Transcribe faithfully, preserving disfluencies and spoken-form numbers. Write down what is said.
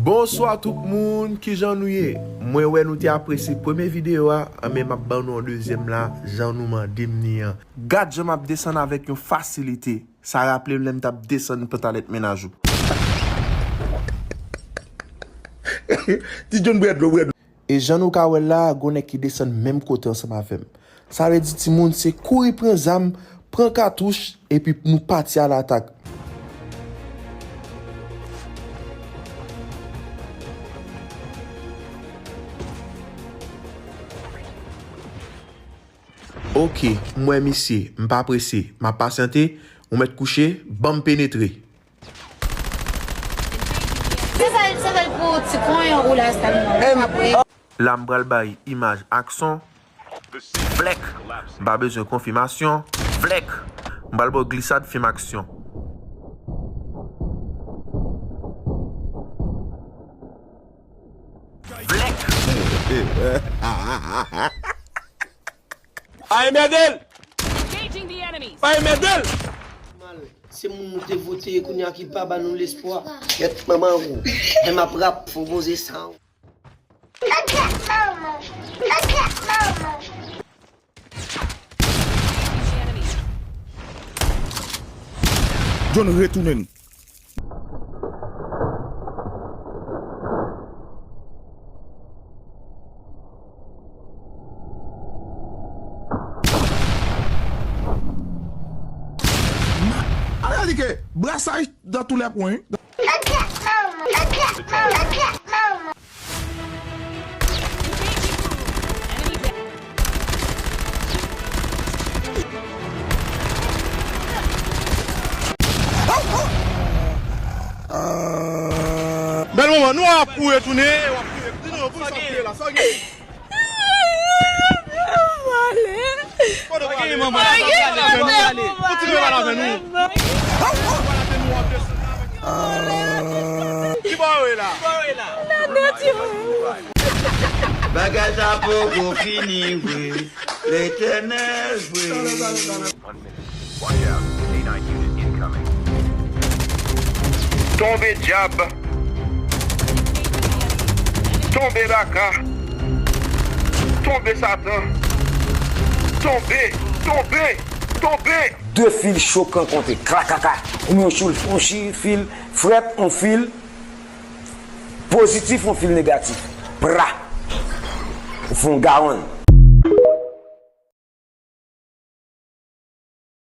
Bonswa tout moun, kijan nou ye? Mwen wè nou te apresye premye videyo a, anben m ap ban nou yon dezyèm la, jan nou mande m ni an. Gad jan m ap desann avèk yon fasilite. Sa raple m lè m t ap desann pantalèt mennaj ou. Ti John, bwè dlo, bwè dlo. E jan nou ka wè l la, gon nèg ki desann menm kote ansanm avè m. Sa vle di, timoun, se kouri pran zam, pran katouch, epi nou pati alatak. Oke, m wè misye, m pa prese, m ap pasyante, ou mèt kouche, ban m penetre. Se sèl, se sèl pou ti konyon ou la, sa m apre. La m pral bay imaj ak son. Vlèk. M pa bezwen konfimasyon. Vlèk. M pral ba w glisad fim aksyon. Vlèk. Ay mèdel! Ay mèdel! Mal. Se moun nou te vote kounye a ki pa ba nou lespwa. Kèt manman ou. Men m ap rap, fò poze sa. John retounen. Alè di ke brasaj dans tous les coins. Bèl moman, nou ap kouri tounen, w ap kouri. Di nou, pou sa kouri la, sa gen. Vole. Kote w prale? Ou ti vle pale avè nou? Ki bò w ye la? Bagay sa poko fini vre. Letènèl vre. One minute. Watch out. K nine unit incoming. Tonbe dyab. Tonbe baka. Tonbe Satan. Tonbe, tonbe, tonbe. De fil cho k rankontre, klakaka. Ou yon choul, yon chi-, fil frèt, yon fil pozitif, yon fil negatif. Pra! Ou fè yon gawonn.